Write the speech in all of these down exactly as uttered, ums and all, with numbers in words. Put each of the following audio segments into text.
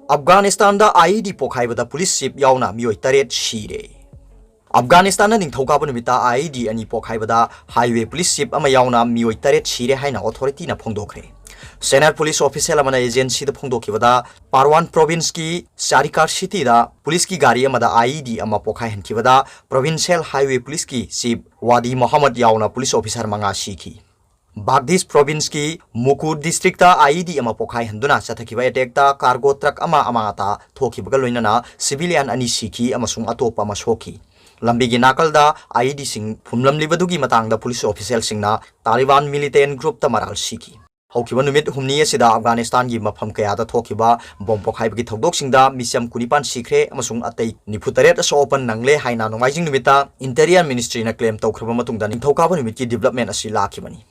ꯑꯐꯒꯥꯅꯤꯁꯇꯥꯟꯗ IED ꯄꯣꯈꯥꯏꯕꯗ police chief ꯌꯥꯎꯅ ꯃꯤꯑꯣꯏ ꯇꯔꯦꯠ ꯁꯤꯔꯦ꯫ ꯑꯐꯒꯥꯅꯤꯁꯇꯥꯟꯗ ꯅꯤꯡꯊꯧꯀꯥꯕ ꯅꯨꯃꯤꯠꯇ IED ꯑꯅꯤ ꯄꯣꯈꯥꯏꯕꯗ highway ꯄꯨꯂꯤꯁ ꯆꯤꯞ ꯑꯃ ꯌꯥꯎꯅ ꯃꯤꯑꯣꯏ ꯇꯔꯦꯠ ꯁꯤꯔꯦ ꯍꯥꯏꯅ authorityꯅ ꯐꯣꯡꯗꯣꯛꯈ꯭ꯔꯦ꯫ Senior police official ꯑꯃꯅ agencyꯗ ꯐꯣꯡꯗꯣꯛꯈꯤꯕꯗ, ꯄꯥꯔꯋꯥꯟ provinceꯀꯤ ꯆꯥꯔꯤꯀꯥꯔ cityꯗ ꯄꯨꯂꯤꯁꯀꯤ ꯒꯥꯔꯤ ꯑꯃꯗ IED ꯑꯃ ꯄꯣꯈꯥꯏꯍꯟꯈꯤꯕꯗ provincial highway ꯄꯨꯂꯤꯁꯀꯤ chief ꯋꯥꯗꯤ ꯃꯣꯍꯝꯃꯗ ꯌꯥꯎꯅ ꯄꯨꯂꯤꯁ officer ꯃꯉꯥ ꯁꯤꯈꯤ꯫ ꯕꯥꯒꯗꯤꯁ provinceꯀꯤ ꯃꯨꯀꯨꯔ districtꯇ IED ꯑꯃ ꯄꯣꯈꯥꯏꯍꯟꯗꯨꯅ ꯆꯠꯊꯈꯤꯕ attackꯇ cargo truck ꯑꯃ ꯑꯃꯥꯡ ꯑꯇꯥ ꯊꯣꯛꯈꯤꯕꯒ ꯂꯣꯏꯅꯅ civilian ꯑꯅꯤ ꯁꯤꯈꯤ ꯑꯃꯁꯨꯡ ꯑꯇꯣꯞꯄ ꯑꯃ ꯁꯣꯛꯈꯤ꯫ ꯂꯝꯕꯤꯒꯤ ꯅꯥꯀꯜꯗ IEDꯁꯤꯡ ꯐꯨꯝꯂꯝꯂꯤꯕꯗꯨꯒꯤ ꯃꯇꯥꯡꯗ ꯄꯨꯂꯤꯁ officialꯁꯤꯡꯅ ꯇꯥꯂꯤꯕꯥꯟ militant groupꯇ ꯃꯔꯥꯜ ꯁꯤꯈꯤ꯫ ꯍꯧꯈꯤꯕ ꯅꯨꯃꯤꯠ ꯍꯨꯝꯅꯤ ꯑꯁꯤꯗ ꯑꯐꯒꯥꯅꯤꯁꯇꯥꯟꯒꯤ ꯃꯐꯝ ꯀꯌꯥꯗ ꯊꯣꯛꯈꯤꯕ ꯕꯣꯝ ꯄꯣꯈꯥꯏꯕꯒꯤ ꯊꯧꯗꯣꯛꯁꯤꯡꯗ ꯃꯤꯆꯝ ꯀꯨꯟꯅꯤꯄꯥꯟ ꯁꯤꯈ꯭ꯔꯦ ꯑꯃꯁꯨꯡ ꯑꯇꯩ ꯅꯤꯐꯨꯇꯔꯦꯠ ꯑꯁꯣꯛ ꯑꯄꯟ ꯅꯪꯂꯦ ꯍꯥꯏꯅ ꯅꯣꯡꯃꯥꯏꯖꯤꯡ ꯅꯨꯃꯤꯠꯇ Interior Ministryꯅ claim ꯇꯧꯈ꯭ꯔꯕ ꯃꯇꯨꯡꯗ ꯅꯤꯡꯊꯧꯀꯥꯕ ꯅꯨꯃꯤꯠꯀꯤ development ꯑꯁꯤ ꯂꯥꯛꯈꯤꯕꯅꯤ꯫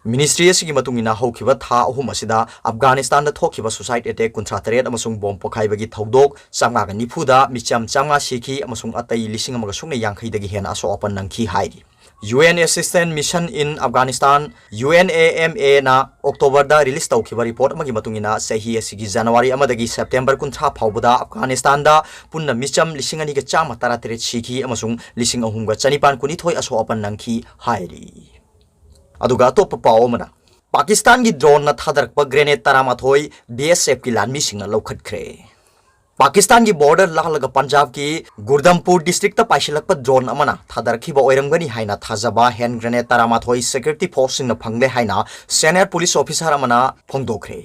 Ministry ꯑꯁꯤꯒꯤ ꯃꯇꯨꯡ ꯏꯟꯅ ꯍꯧꯈꯤꯕ ꯊꯥ ꯑꯍꯨꯝ ꯑꯁꯤꯗ ꯑꯐꯒꯥꯅꯤꯁꯇꯥꯟꯗ ꯊꯣꯛꯈꯤꯕ suicide attack ꯀꯨꯟꯊ꯭ꯔꯥ ꯇꯔꯦꯠ ꯑꯃꯁꯨꯡ ꯕꯣꯝ ꯄꯣꯈꯥꯏꯕꯒꯤ ꯊꯧꯗꯣꯛ ꯆꯥꯝꯃꯉꯥꯒ ꯅꯤꯐꯨꯗ ꯃꯤꯆꯝ ꯆꯥꯝꯃꯉꯥ ꯁꯤꯈꯤ ꯑꯃꯁꯨꯡ ꯑꯇꯩ ꯂꯤꯁꯤꯡ ꯑꯃꯒ ꯁꯨꯞꯅ ꯌꯥꯡꯈꯩꯗꯒꯤ ꯍꯦꯟꯅ ꯑꯁꯣꯛ ꯑꯄꯟ ꯅꯪꯈꯤ ꯍꯥꯏꯔꯤ꯫ UN Assistance Mission in Afghanistan, UNAMAꯅ Octoberꯗ release ꯇꯧꯈꯤꯕ report ꯑꯃꯒꯤ ꯃꯇꯨꯡ ꯏꯟꯅ, ꯆꯍꯤ ꯑꯁꯤꯒꯤ January ꯑꯃꯗꯒꯤ September ꯀꯨꯟꯊ꯭ꯔꯥ ꯐꯥꯎꯕꯗ ꯑꯐꯒꯥꯅꯤꯁꯇꯥꯟꯗ ꯄꯨꯟꯅ ꯃꯤꯆꯝ ꯂꯤꯁꯤꯡ ꯑꯅꯤꯒ ꯆꯥꯝꯃ ꯇꯔꯥꯇꯔꯦꯠ ꯁꯤꯈꯤ ꯑꯃꯁꯨꯡ ꯂꯤꯁꯤꯡ ꯑꯍꯨꯝꯒ ꯆꯅꯤꯄꯥꯟ ꯀꯨꯟꯅꯤꯊꯣꯏ ꯑꯁꯣꯛ ꯑꯄꯟ ꯅꯪꯈꯤ ꯍꯥꯏꯔꯤ꯫ ꯑꯗꯨꯒ ꯑꯇꯣꯞꯄ ꯄꯥꯎ ꯑꯃꯅ, ꯄꯥꯀꯤꯁꯇꯥꯟꯒꯤ droneꯅ ꯊꯥꯗꯔꯛꯄ grenade ꯇꯔꯥꯃꯥꯊꯣꯏ BSFꯀꯤ ꯂꯥꯟꯃꯤꯁꯤꯡꯅ ꯂꯧꯈꯠꯈ꯭ꯔꯦ꯫ ꯄꯥꯀꯤꯁꯇꯥꯟꯒꯤ border ꯂꯥꯜꯂꯒ ꯄꯟꯖꯥꯕꯀꯤ ꯒꯨꯔꯗꯝꯄꯨꯔ districtꯇ ꯄꯥꯏꯁꯤꯜꯂꯛꯄ drone ꯑꯃꯅ ꯊꯥꯗꯔꯛꯈꯤꯕ ꯑꯣꯏꯔꯝꯒꯅꯤ ꯍꯥꯏꯅ ꯊꯥꯖꯕ hand grenade ꯇꯔꯥꯃꯥꯊꯣꯏ security forceꯁꯤꯡꯅ ꯐꯪꯂꯦ ꯍꯥꯏꯅ senior police officer ꯑꯃꯅ ꯐꯣꯡꯗꯣꯛꯈ꯭ꯔꯦ꯫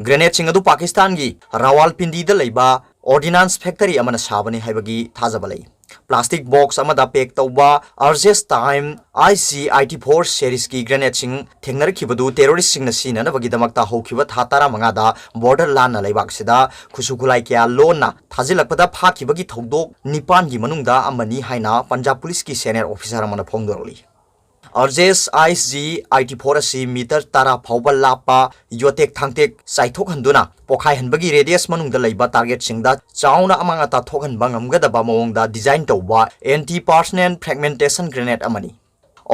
Grenadeꯁꯤꯡ ꯑꯗꯨ ꯄꯥꯀꯤꯁꯇꯥꯟꯒꯤ ꯔꯥꯋꯥꯜꯄꯤꯟꯗꯤꯗ ꯂꯩꯕ ordnance factory ꯑꯃꯅ ꯁꯥꯕꯅꯤ ꯍꯥꯏꯕꯒꯤ ꯊꯥꯖꯕ ꯂꯩ꯫ Plastic box ꯑꯃꯗ pack ꯇꯧꯕ Aegis Time ICE eighty-four seriesꯀꯤ grenadeꯁꯤꯡ ꯊꯦꯡꯅꯔꯛꯈꯤꯕꯗꯨ terroristꯁꯤꯡꯅ ꯁꯤꯖꯤꯟꯅꯅꯕꯒꯤꯗꯃꯛꯇ ꯍꯧꯈꯤꯕ ꯊꯥ ꯇꯔꯥꯃꯉꯥꯗ border ꯂꯥꯟꯅ ꯂꯩꯕꯥꯛꯁꯤꯗ ꯈꯨꯠꯁꯨ ꯈꯨꯠꯂꯥꯏ ꯀꯌꯥ ꯂꯣꯟꯅ ꯊꯥꯖꯤꯜꯂꯛꯄꯗ ꯐꯥꯈꯤꯕꯒꯤ ꯊꯧꯗꯣꯛ ꯅꯤꯄꯥꯟꯒꯤ ꯃꯅꯨꯡꯗ ꯑꯃꯅꯤ ꯍꯥꯏꯅ ꯄꯟꯖꯥꯕ ꯄꯨꯂꯤꯁꯀꯤ senior officer ꯑꯃꯅ ꯐꯣꯡꯗꯣꯔꯛꯂꯤ꯫ Aegis ICE eighty-four ꯑꯁꯤ meter ꯇꯔꯥ ꯐꯥꯎꯕ ꯂꯥꯞꯄ ꯌꯣꯇꯦꯛ ꯊꯥꯡꯇꯦꯛ ꯆꯥꯏꯊꯣꯛꯍꯟꯗꯨꯅ ꯄꯣꯈꯥꯏꯍꯟꯕꯒꯤ radius ꯃꯅꯨꯡꯗ ꯂꯩꯕ targetꯁꯤꯡꯗ ꯆꯥꯎꯅ ꯑꯃꯥꯡ ꯑꯇꯥ ꯊꯣꯛꯍꯟꯕ ꯉꯝꯒꯗꯕ ꯃꯑꯣꯡꯗ design ꯇꯧꯕ anti personnel fragmentation grenade ꯑꯃꯅꯤ꯫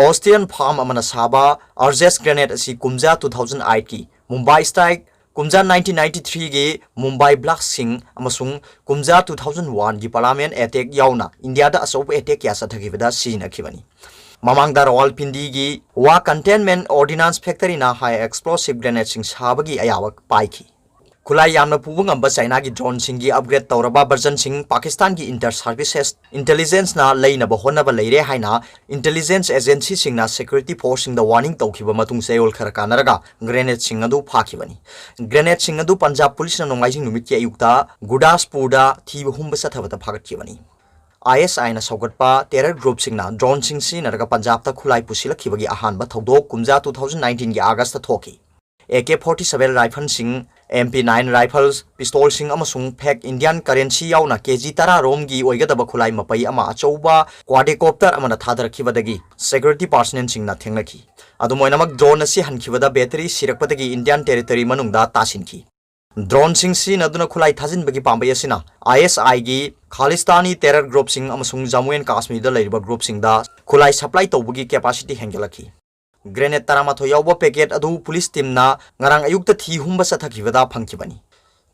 Austrian firm ꯑꯃꯅ ꯁꯥꯕ Aegis grenade ꯑꯁꯤ ꯀꯨꯝꯖꯥ two thousand eightꯀꯤ Mumbai strike ꯀꯨꯝꯖꯥ ꯅꯥꯏꯟꯇꯤꯟ ꯅꯥꯏꯟꯇꯤ ꯊ꯭ꯔꯤꯒꯤ ꯃꯨꯝꯕꯥꯏ ꯕ꯭ꯂꯥꯁꯁꯤꯡ ꯑꯃꯁꯨꯡ ꯀꯨꯝꯖꯥ ꯇꯨ ꯊꯥꯎꯖꯟ ꯋꯥꯟꯒꯤ ꯄꯥꯔꯂꯥꯃꯦꯟ ꯑꯦꯇꯦꯛ ꯌꯥꯎꯅ ꯏꯟꯗꯤꯌꯥꯗ ꯑꯆꯧꯕ ꯑꯦꯇꯦꯛ ꯀꯌꯥ ꯆꯠꯊꯈꯤꯕꯗ ꯁꯤꯖꯤꯟꯅꯈꯤꯕꯅꯤ꯫ ꯃꯃꯥꯡꯗ ꯔꯥꯋꯥꯜꯄꯤꯟꯗꯤꯒꯤ ꯋꯥ ꯀꯟꯇꯦꯟꯃꯦꯟ ꯑꯣꯔꯗꯤꯅꯥꯟꯁ ꯐꯦꯛꯇꯔꯤꯅ ꯍꯥꯏ ꯑꯦꯛꯁꯄ꯭ꯂꯣꯁꯤꯚ ꯒ꯭ꯔꯦꯅꯦꯗꯁꯤꯡ ꯁꯥꯕꯒꯤ ꯑꯌꯥꯕ ꯄꯥꯏꯈꯤ꯫ ꯈꯨꯠꯂꯥꯏ ꯌꯥꯝꯅ ꯄꯨꯕ ꯉꯝꯕ ꯆꯥꯏꯅꯥꯒꯤ ꯗ꯭ꯔꯣꯟꯁꯤꯡꯒꯤ ꯑꯞꯒ꯭ꯔꯦꯗ ꯇꯧꯔꯕ ꯚꯔꯖꯟꯁꯤꯡ ꯄꯥꯀꯤꯁꯇꯥꯟꯒꯤ ꯏꯟꯇꯔ ꯁꯥꯔꯚꯤꯁꯦꯁ ꯏꯟꯇꯦꯂꯤꯖꯦꯟꯁꯅ ꯂꯩꯅꯕ ꯍꯣꯠꯅꯕ ꯂꯩꯔꯦ ꯍꯥꯏꯅ ꯏꯟꯇꯦꯂꯤꯖꯦꯟꯁ ꯑꯦꯖꯦꯟꯁꯤꯁꯤꯡꯅ ꯁꯦꯀ꯭ꯌꯨꯔꯤꯇꯤ ꯐꯣꯔꯁꯁꯤꯡꯗ ꯋꯥꯔꯅꯤꯡ ꯇꯧꯈꯤꯕ ꯃꯇꯨꯡ ꯆꯌꯣꯜ ꯈꯔ ꯀꯥꯟꯅꯔꯒ ꯒ꯭ꯔꯦꯅꯦꯗꯁꯤꯡ ꯑꯗꯨ ꯐꯥꯈꯤꯕꯅꯤ꯫ ꯒ꯭ꯔꯦꯅꯦꯗꯁꯤꯡ ꯑꯗꯨ ꯄꯟꯖꯥꯕ ꯄꯨꯂꯤꯁꯅ ꯅꯣꯡꯃꯥꯏꯖꯤꯡ ꯅꯨꯃꯤꯠꯀꯤ ꯑꯌꯨꯛꯇ ꯒꯨꯔꯗꯥꯁꯄꯨꯔꯗ ꯊꯤꯕ ꯍꯨꯝꯕ ꯆꯠꯊꯕꯗ ꯐꯥꯒꯠꯈꯤꯕꯅꯤ꯫ ꯑꯥꯏ ꯑꯦꯁ ꯑꯥꯏꯅ ꯁꯧꯒꯠꯄ ꯇꯦꯔꯔ ꯒ꯭ꯔꯨꯞꯁꯤꯡꯅ ꯗ꯭ꯔꯣꯟꯁꯤꯡ ꯁꯤꯖꯤꯟꯅꯔꯒ ꯄꯟꯖꯥꯕꯇ ꯈꯨꯠꯂꯥꯏ ꯄꯨꯁꯤꯜꯂꯛꯈꯤꯕꯒꯤ ꯑꯍꯥꯟꯕ ꯊꯧꯗꯣꯛ ꯀꯨꯝꯖꯥ ꯇꯨ ꯊꯥꯎꯖꯟ ꯅꯥꯏꯟꯇꯤꯟꯒꯤ ꯑꯥꯒꯁꯇ ꯊꯣꯛꯈꯤ꯫ ꯑꯦ ꯀꯦ ꯐꯣꯔꯇꯤ ꯁꯚꯦꯟ ꯔꯥꯏꯐꯜꯁꯤꯡ, ꯑꯦꯝ ꯄꯤ ꯅꯥꯏꯟ ꯔꯥꯏꯐꯜꯁ, ꯄꯤꯁꯇꯣꯜꯁꯤꯡ ꯑꯃꯁꯨꯡ ꯐꯦꯛ ꯏꯟꯗꯤꯌꯥꯟ ꯀꯔꯦꯟꯁꯤ ꯌꯥꯎꯅ ꯀꯦ ꯖꯤ ꯇꯔꯥ ꯔꯣꯝꯒꯤ ꯑꯣꯏꯒꯗꯕ ꯈꯨꯠꯂꯥꯏ ꯃꯄꯩ ꯑꯃ ꯑꯆꯧꯕ ꯀ꯭ꯋꯥꯗꯦꯀꯣꯞꯇꯔ ꯑꯃꯅ ꯊꯥꯗꯔꯛꯈꯤꯕꯗꯒꯤ ꯁꯦꯀ꯭ꯌꯨꯔꯤꯇꯤ ꯄꯥꯔꯁꯅꯦꯜꯁꯤꯡꯅ ꯊꯦꯡꯅꯈꯤ꯫ ꯑꯗꯨꯝ ꯑꯣꯏꯅꯃꯛ, ꯗ꯭ꯔꯣꯟ ꯑꯁꯤ ꯍꯟꯈꯤꯕꯗ ꯕꯦꯇꯔꯤ ꯁꯤꯔꯛꯄꯗꯒꯤ ꯏꯟꯗꯤꯌꯥꯟ ꯇꯦꯔꯤꯇꯣꯔꯤ ꯃꯅꯨꯡꯗ ꯇꯥꯁꯤꯟꯈꯤ꯫ ꯗ꯭ꯔꯣꯟꯁꯤꯡ ꯁꯤꯖꯤꯟꯅꯗꯨꯅ ꯈꯨꯠꯂꯥꯏ ꯊꯥꯖꯤꯟꯕꯒꯤ ꯄꯥꯝꯕꯩ ꯑꯁꯤꯅ ꯑꯥꯏ ꯑꯦꯁ ꯑꯥꯏꯒꯤ ꯈꯥꯂꯤꯁꯇꯥꯅꯤ ꯇꯦꯔꯔ ꯒ꯭ꯔꯨꯞꯁꯤꯡ ꯑꯃꯁꯨꯡ ꯖꯝꯃꯨ ꯑꯦꯟ ꯀꯥꯁꯃꯤꯔꯗ ꯂꯩꯔꯤꯕ ꯒ꯭ꯔꯨꯞꯁꯤꯡꯗ ꯈꯨꯠꯂꯥꯏ ꯁꯄ꯭ꯂꯥꯏ ꯇꯧꯕꯒꯤ ꯀꯦꯄꯥꯁꯤꯇꯤ ꯍꯦꯟꯒꯠꯂꯛꯈꯤ꯫ ꯒ꯭ꯔꯦꯅꯦꯗ ꯇꯔꯥꯃꯥꯊꯣꯏ ꯌꯥꯎꯕ ꯄꯦꯀꯦꯠ ꯑꯗꯨ ꯄꯨꯂꯤꯁ ꯇꯤꯝꯅ ꯉꯔꯥꯡ ꯑꯌꯨꯛꯇ ꯊꯤ ꯍꯨꯝꯕ ꯆꯠꯊꯈꯤꯕꯗ ꯐꯪꯈꯤꯕꯅꯤ꯫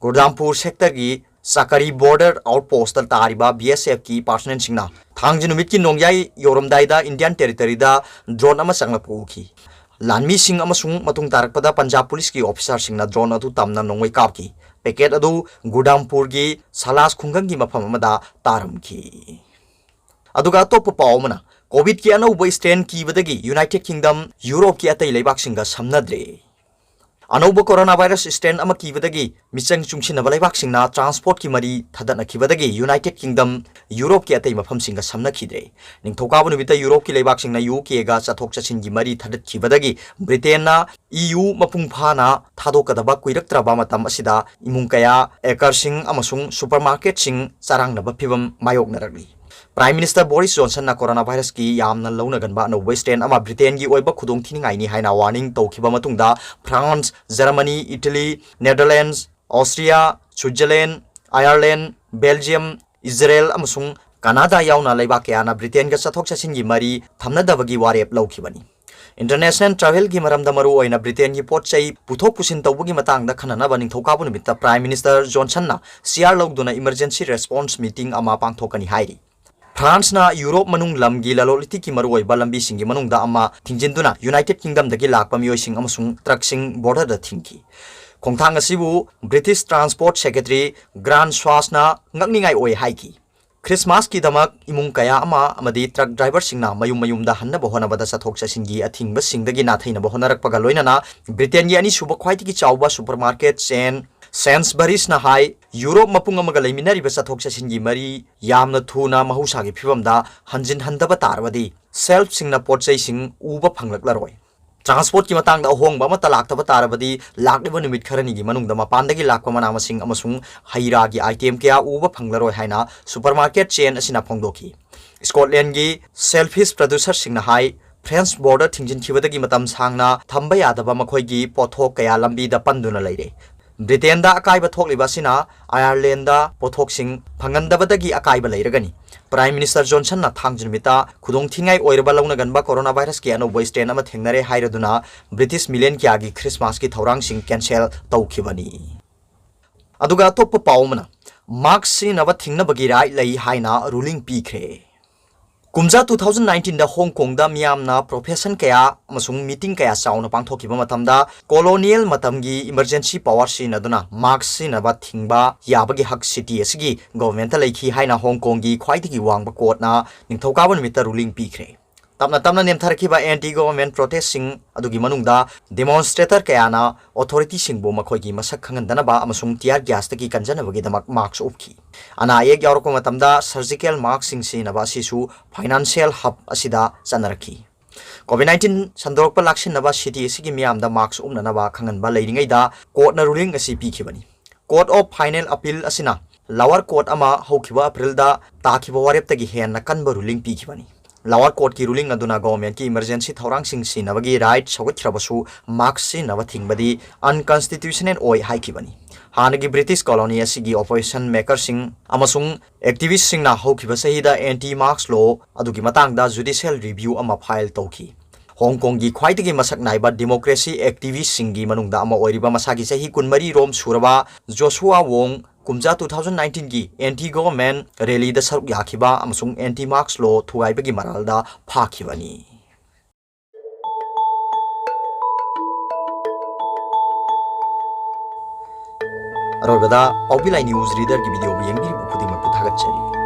ꯒꯨꯔꯗꯥꯝꯄꯨꯔ ꯁꯦꯛꯇꯔꯒꯤ ꯆꯥꯀꯔꯤ ꯕꯣꯔꯗꯔ ꯑꯥꯎꯠꯄꯣꯁꯇ ꯇꯥꯔꯤꯕ ꯕꯤ ꯑꯦꯁ ꯑꯦꯐꯀꯤ ꯄꯥꯔꯁꯅꯦꯜꯁꯤꯡꯅ ꯊꯥꯡꯖ ꯅꯨꯃꯤꯠꯀꯤ ꯅꯣꯡꯌꯥꯏ ꯌꯧꯔꯝꯗꯥꯏꯗ ꯏꯟꯗꯤꯌꯥꯟ ꯇꯦꯔꯤꯇꯣꯔꯤꯗ ꯗ꯭ꯔꯣꯟ ꯑꯃ ꯆꯪꯂꯛꯄ ꯎꯈꯤ꯫ ꯂꯥꯟꯃꯤꯁꯤꯡ ꯑꯃꯁꯨꯡ ꯃꯇꯨꯡ ꯇꯥꯔꯛꯄꯗ ꯄꯟꯖꯥꯕ ꯄꯨꯂꯤꯁꯀꯤ ꯑꯣꯐꯤꯁꯥꯔꯁꯤꯡꯅ ꯗ꯭ꯔꯣꯟ ꯑꯗꯨ ꯇꯝꯅ ꯅꯣꯡꯃꯩ ꯀꯥꯞꯈꯤ꯫ ꯄꯦꯀꯦꯠ ꯑꯗꯨ ꯒꯨꯔꯗꯥꯝꯄꯨꯔꯒꯤ ꯁꯂꯥꯁ ꯈꯨꯡꯒꯪꯒꯤ ꯃꯐꯝ ꯑꯃꯗ ꯇꯥꯔꯝꯈꯤ꯫ ꯑꯗꯨꯒ ꯑꯇꯣꯞꯄ ꯄꯥꯎ ꯑꯃꯅ, ꯀꯣꯚꯤꯗꯀꯤ ꯑꯅꯧꯕ ꯁ꯭ꯇ꯭ꯔꯦꯟ ꯀꯤꯕꯗꯒꯤ ꯌꯨꯅꯥꯏꯇꯦꯗ ꯀꯤꯡꯗꯝ ꯌꯨꯔꯣꯞꯀꯤ ꯑꯇꯩ ꯂꯩꯕꯥꯛꯁꯤꯡꯒ ꯁꯝꯅꯗ꯭ꯔꯦ꯫ ꯑꯅꯧꯕ ꯀꯣꯔꯣꯅꯥ ꯚꯥꯏꯔꯁ ꯁ꯭ꯇ꯭ꯔꯦꯟ ꯑꯃ ꯀꯤꯕꯗꯒꯤ ꯃꯤꯆꯪ ꯆꯨꯡꯁꯤꯟꯅꯕ ꯂꯩꯕꯥꯛꯁꯤꯡꯅ ꯇ꯭ꯔꯥꯟꯁꯄꯣꯔꯠꯀꯤ ꯃꯔꯤ ꯊꯗꯠꯅꯈꯤꯕꯗꯒꯤ ꯌꯨꯅꯥꯏꯇꯦꯗ ꯀꯤꯡꯗꯝ ꯌꯨꯔꯣꯞꯀꯤ ꯑꯇꯩ ꯃꯐꯝꯁꯤꯡꯒ ꯁꯝꯅꯈꯤꯗ꯭ꯔꯦ꯫ ꯅꯤꯡꯊꯧꯀꯥꯕ ꯅꯨꯃꯤꯠꯇ ꯌꯨꯔꯣꯞꯀꯤ ꯂꯩꯕꯥꯛꯁꯤꯡꯅ ꯌꯨ ꯀꯦꯒ ꯆꯠꯊꯣꯛ ꯆꯠꯁꯤꯟꯒꯤ ꯃꯔꯤ ꯊꯗꯠꯈꯤꯕꯗꯒꯤ ꯕ꯭ꯔꯤꯇꯦꯟꯅ ꯏ ꯌꯨ ꯃꯄꯨꯡ ꯐꯥꯅ ꯊꯥꯗꯣꯛꯀꯗꯕ ꯀꯨꯏꯔꯛꯇ꯭ꯔꯕ ꯃꯇꯝ ꯑꯁꯤꯗ ꯏꯃꯨꯡ ꯀꯌꯥ, ꯑꯦꯀꯔꯁꯤꯡ ꯑꯃꯁꯨꯡ ꯁꯨꯄꯔꯃꯥꯔꯀꯦꯠꯁꯤꯡ ꯆꯔꯥꯡꯅꯕ ꯐꯤꯚꯝ ꯃꯥꯌꯣꯛꯅꯔꯛꯂꯤ꯫ ꯄ꯭ꯔꯥꯏꯝ ꯃꯤꯅꯤꯁꯇꯔ ꯕꯣꯔꯤꯁ ꯖꯣꯟꯁꯟꯅ ꯀꯣꯔꯣꯅꯥ ꯚꯥꯏꯔꯁꯀꯤ ꯌꯥꯝꯅ ꯂꯧꯅꯒꯟꯕ ꯑꯅꯧꯕ ꯁ꯭ꯇ꯭ꯔꯦꯟ ꯑꯃ ꯕ꯭ꯔꯤꯇꯦꯟꯒꯤ ꯑꯣꯏꯕ ꯈꯨꯗꯣꯡꯊꯤꯅꯤꯡꯉꯥꯏꯅꯤ ꯍꯥꯏꯅ ꯋꯥꯔꯅꯤꯡ ꯇꯧꯈꯤꯕ ꯃꯇꯨꯡꯗ, France, Germany, Italy, Netherlands, Austria, Switzerland, Ireland, Belgium, Israel ꯑꯃꯁꯨꯡ ꯀꯅꯥꯗꯥ ꯌꯥꯎꯅ ꯂꯩꯕꯥꯛ ꯀꯌꯥꯅ ꯕ꯭ꯔꯤꯇꯦꯟꯒ ꯆꯠꯊꯣꯛ ꯆꯠꯁꯤꯟꯒꯤ ꯃꯔꯤ ꯊꯝꯅꯗꯕꯒꯤ ꯋꯥꯔꯦꯞ ꯂꯧꯈꯤꯕꯅꯤ꯫ International travelꯒꯤ ꯃꯔꯝꯗ ꯃꯔꯨ ꯑꯣꯏꯅ ꯕ꯭ꯔꯤꯇꯦꯟꯒꯤ ꯄꯣꯠ ꯆꯩ ꯄꯨꯊꯣꯛ ꯄꯨꯁꯤꯟ ꯇꯧꯕꯒꯤ ꯃꯇꯥꯡꯗ ꯈꯟꯅꯅꯕ ꯅꯤꯡꯊꯧꯀꯥꯕ ꯅꯨꯃꯤꯠꯇ Prime Minister Johnsonꯅ ꯁꯤꯌꯥꯔ ꯂꯧꯗꯨꯅ emergency response meeting ꯑꯃ ꯄꯥꯡꯊꯣꯛꯀꯅꯤ ꯍꯥꯏꯔꯤ꯫ ꯐ꯭ꯔꯥꯟꯁꯅ ꯌꯨꯔꯣꯞ ꯃꯅꯨꯡ ꯂꯝꯒꯤ ꯂꯂꯣꯟ ꯏꯇꯤꯛꯀꯤ ꯃꯔꯨꯑꯣꯏꯕ ꯂꯝꯕꯤꯁꯤꯡꯒꯤ ꯃꯅꯨꯡꯗ ꯑꯃ ꯊꯤꯡꯖꯤꯟꯗꯨꯅ United Kingdomꯗꯒꯤ ꯂꯥꯛꯄ ꯃꯤꯑꯣꯏꯁꯤꯡ ꯑꯃꯁꯨꯡ ꯇ꯭ꯔꯛꯁꯤꯡ borderꯗ ꯊꯤꯡꯈꯤ꯫ ꯈꯣꯡꯊꯥꯡ ꯑꯁꯤꯕꯨ British Transport Secretary Grant Shapps ꯅ ꯉꯛꯅꯤꯡꯉꯥꯏ ꯑꯣꯏ ꯍꯥꯏꯈꯤ꯫ ꯈ꯭ꯔꯤꯁꯃꯥꯁꯀꯤꯗꯃꯛ ꯏꯃꯨꯡ ꯀꯌꯥ ꯑꯃ ꯑꯃꯗꯤ ꯇ꯭ꯔꯛ ꯗ꯭ꯔꯥꯏꯚꯔꯁꯤꯡꯅ ꯃꯌꯨꯝ ꯃꯌꯨꯝꯗ ꯍꯟꯅꯕ ꯍꯣꯠꯅꯕꯗ ꯆꯠꯊꯣꯛ ꯆꯠꯁꯤꯟꯒꯤ ꯑꯊꯤꯡꯕꯁꯤꯡꯗꯒꯤ ꯅꯥꯊꯩꯅꯕ ꯍꯣꯠꯅꯔꯛꯄꯒ ꯂꯣꯏꯅꯅ ꯕ꯭ꯔꯤꯇꯦꯟꯒꯤ ꯑꯅꯤꯁꯨꯕ ꯈ꯭ꯋꯥꯏꯗꯒꯤ ꯆꯥꯎꯕ supermarket chain Sainsburyꯁꯅ ꯍꯥꯏ, ꯌꯨꯔꯣꯞ ꯃꯄꯨꯡ ꯑꯃꯒ ꯂꯩꯃꯤꯟꯅꯔꯤꯕ ꯆꯠꯊꯣꯛ ꯆꯠꯁꯤꯟꯒꯤ ꯃꯔꯤ ꯌꯥꯝꯅ ꯊꯨꯅ ꯃꯍꯧꯁꯥꯒꯤ ꯐꯤꯕꯝꯗ ꯍꯟꯖꯤꯟꯍꯟꯗꯕ ꯇꯥꯔꯕꯗꯤ shelfꯁꯤꯡꯅ ꯄꯣꯠ ꯆꯩꯁꯤꯡ ꯎꯕ ꯐꯪꯂꯛꯂꯔꯣꯏ꯫ Transportꯀꯤ ꯃꯇꯥꯡꯗ ꯑꯍꯣꯡꯕ ꯑꯃꯠꯇ ꯂꯥꯛꯇꯕ ꯇꯥꯔꯕꯗꯤ ꯂꯥꯛꯂꯤꯕ ꯅꯨꯃꯤꯠ ꯈꯔꯅꯤꯒꯤ ꯃꯅꯨꯡꯗ ꯃꯄꯥꯟꯗꯒꯤ ꯂꯥꯛꯄ ꯃꯅꯥ ꯃꯁꯤꯡ ꯑꯃꯁꯨꯡ ꯍꯩ ꯔꯥꯒꯤ item ꯀꯌꯥ ꯎꯕ ꯐꯪꯂꯔꯣꯏ ꯍꯥꯏꯅ supermarket chain ꯑꯁꯤꯅ ꯐꯣꯡꯗꯣꯛꯈꯤ꯫ Scotlandꯒꯤ shellfish producerꯁꯤꯡꯅ ꯍꯥꯏ, French border ꯊꯤꯡꯖꯤꯟꯈꯤꯕꯗꯒꯤ ꯃꯇꯝ ꯁꯥꯡꯅ ꯊꯝꯕ ꯌꯥꯗꯕ ꯃꯈꯣꯏꯒꯤ ꯄꯣꯠꯊꯣꯛ ꯀꯌꯥ ꯂꯝꯕꯤꯗ ꯄꯟꯗꯨꯅ ꯂꯩꯔꯦ꯫ ꯕ꯭ꯔꯤꯇꯦꯟꯗ ꯑꯀꯥꯏꯕ ꯊꯣꯛꯂꯤꯕ ꯑꯁꯤꯅ ꯑꯥꯌꯔꯂꯦꯟꯗ ꯄꯣꯠꯊꯣꯛꯁꯤꯡ ꯐꯪꯍꯟꯗꯕꯗꯒꯤ ꯑꯀꯥꯏꯕ ꯂꯩꯔꯒꯅꯤ꯫ Prime Minister Johnsonꯅ ꯊꯥꯡꯖ ꯅꯨꯃꯤꯠꯇ ꯈꯨꯗꯣꯡꯊꯤꯅꯤꯡꯉꯥꯏ ꯑꯣꯏꯔꯕ ꯂꯧꯅꯒꯟꯕ coronavirusꯀꯤ ꯑꯅꯧꯕ strain ꯑꯃ ꯊꯦꯡꯅꯔꯦ ꯍꯥꯏꯔꯗꯨꯅ British million ꯀꯌꯥꯒꯤ Christmasꯀꯤ ꯊꯧꯔꯥꯡꯁꯤꯡ cancel ꯇꯧꯈꯤꯕꯅꯤ꯫ ꯑꯗꯨꯒ ꯑꯇꯣꯞꯄ ꯄꯥꯎ ꯑꯃꯅ, mask ꯁꯤꯖꯤꯟꯅꯕ ꯊꯤꯡꯅꯕꯒꯤ right ꯂꯩ ꯍꯥꯏꯅ ruling ꯄꯤꯈ꯭ꯔꯦ꯫ ꯀꯨꯝꯖꯥ two thousand nineteenꯗ ꯍꯣꯡ ꯀꯣꯡꯗ ꯃꯤꯌꯥꯝꯅ profession ꯀꯌꯥ ꯑꯃꯁꯨꯡ meeting ꯀꯌꯥ ꯆꯥꯎꯅ ꯄꯥꯡꯊꯣꯛꯈꯤꯕ ꯃꯇꯝꯗ colonial ꯃꯇꯝꯒꯤ emergency power ꯁꯤꯖꯤꯟꯅꯗꯨꯅ mask ꯁꯤꯖꯤꯟꯅꯕ ꯊꯤꯡꯕ ꯌꯥꯕꯒꯤ ꯍꯛ city ꯑꯁꯤꯒꯤ governmentꯇ ꯂꯩꯈꯤ ꯍꯥꯏꯅ ꯍꯣꯡ ꯀꯣꯡꯒꯤ ꯈ꯭ꯋꯥꯏꯗꯒꯤ ꯋꯥꯡꯕ courtꯅ ꯅꯤꯡꯊꯧꯀꯥꯕ ꯅꯨꯃꯤꯠꯇ ruling ꯄꯤꯈ꯭ꯔꯦ꯫ ꯇꯞꯅ ꯇꯞꯅ ꯅꯦꯝꯊꯔꯛꯈꯤꯕ anti government protestꯁꯤꯡ ꯑꯗꯨꯒꯤ ꯃꯅꯨꯡꯗ demonstrator ꯀꯌꯥꯅ authorityꯁꯤꯡꯕꯨ ꯃꯈꯣꯏꯒꯤ ꯃꯁꯛ ꯈꯪꯍꯟꯗꯅꯕ ꯑꯃꯁꯨꯡ tear gasꯇꯒꯤ ꯀꯟꯖꯅꯕꯒꯤꯗꯃꯛ mask ꯎꯞꯈꯤ꯫ ꯑꯅꯥ ꯑꯌꯦꯛ ꯌꯥꯎꯔꯛꯄ ꯃꯇꯝꯗ surgical maskꯁꯤꯡ ꯁꯤꯖꯤꯟꯅꯕ ꯑꯁꯤꯁꯨ financial hub ꯑꯁꯤꯗ ꯆꯠꯅꯔꯛꯈꯤ꯫ COVID nineteen ꯁꯟꯗꯣꯔꯛꯄ ꯂꯥꯛꯁꯤꯟꯅꯕ city ꯑꯁꯤꯒꯤ ꯃꯤꯌꯥꯝꯗ mask ꯎꯞꯅꯅꯕ ꯈꯪꯍꯟꯕ ꯂꯩꯔꯤꯉꯩꯗ courtꯅ ruling ꯑꯁꯤ ꯄꯤꯈꯤꯕꯅꯤ꯫ Court of Final Appeal ꯑꯁꯤꯅ lower court ꯑꯃ ꯍꯧꯈꯤꯕ Aprilꯗ ꯇꯥꯈꯤꯕ ꯋꯥꯔꯦꯞꯇꯒꯤ ꯍꯦꯟꯅ ꯀꯟꯕ ruling ꯄꯤꯈꯤꯕꯅꯤ꯫ Lower courtꯀꯤ ruling ꯑꯗꯨꯅ governmentꯀꯤ emergency ꯊꯧꯔꯥꯡꯁꯤꯡ ꯁꯤꯖꯤꯟꯅꯕꯒꯤ right ꯁꯧꯒꯠꯈ꯭ꯔꯕꯁꯨ mask ꯁꯤꯖꯤꯟꯅꯕ ꯊꯤꯡꯕꯗꯤ unconstitutional ꯑꯣꯏ ꯍꯥꯏꯈꯤꯕꯅꯤ꯫ ꯍꯥꯟꯅꯒꯤ British colony ꯑꯁꯤꯒꯤ opposition makerꯁꯤꯡ ꯑꯃꯁꯨꯡ activistꯁꯤꯡꯅ ꯍꯧꯈꯤꯕ ꯆꯍꯤꯗ anti mask law ꯑꯗꯨꯒꯤ ꯃꯇꯥꯡꯗ judicial review ꯑꯃ file ꯇꯧꯈꯤ꯫ ꯍꯣꯡ ꯀꯣꯡꯒꯤ ꯈ꯭ꯋꯥꯏꯗꯒꯤ ꯃꯁꯛ ꯅꯥꯏꯕ democracy activistꯁꯤꯡꯒꯤ ꯃꯅꯨꯡꯗ ꯑꯃ ꯑꯣꯏꯔꯤꯕ ꯃꯁꯥꯒꯤ ꯆꯍꯤ ꯀꯨꯟꯃꯔꯤ ꯔꯣꯝ ꯁꯨꯔꯕ ꯖꯣꯁꯨꯋꯥ ꯋꯣꯡ ꯀꯨꯝꯖꯥ two thousand nineteenꯒꯤ anti government rallyꯗ ꯁꯔꯨꯛ ꯌꯥꯈꯤꯕ ꯑꯃꯁꯨꯡ anti marks law ꯊꯨꯒꯥꯏꯕꯒꯤ ꯃꯔꯥꯜꯗ ꯐꯥꯈꯤꯕꯅꯤ꯫ ꯑꯔꯣꯏꯕꯗ ꯄꯥꯎꯕꯤ ꯂꯥꯏ news readerꯒꯤ videoꯕꯨ ꯌꯦꯡꯕꯤꯔꯤꯕ ꯈꯨꯗꯤꯡꯃꯛꯄꯨ ꯊꯥꯒꯠꯆꯔꯤ꯫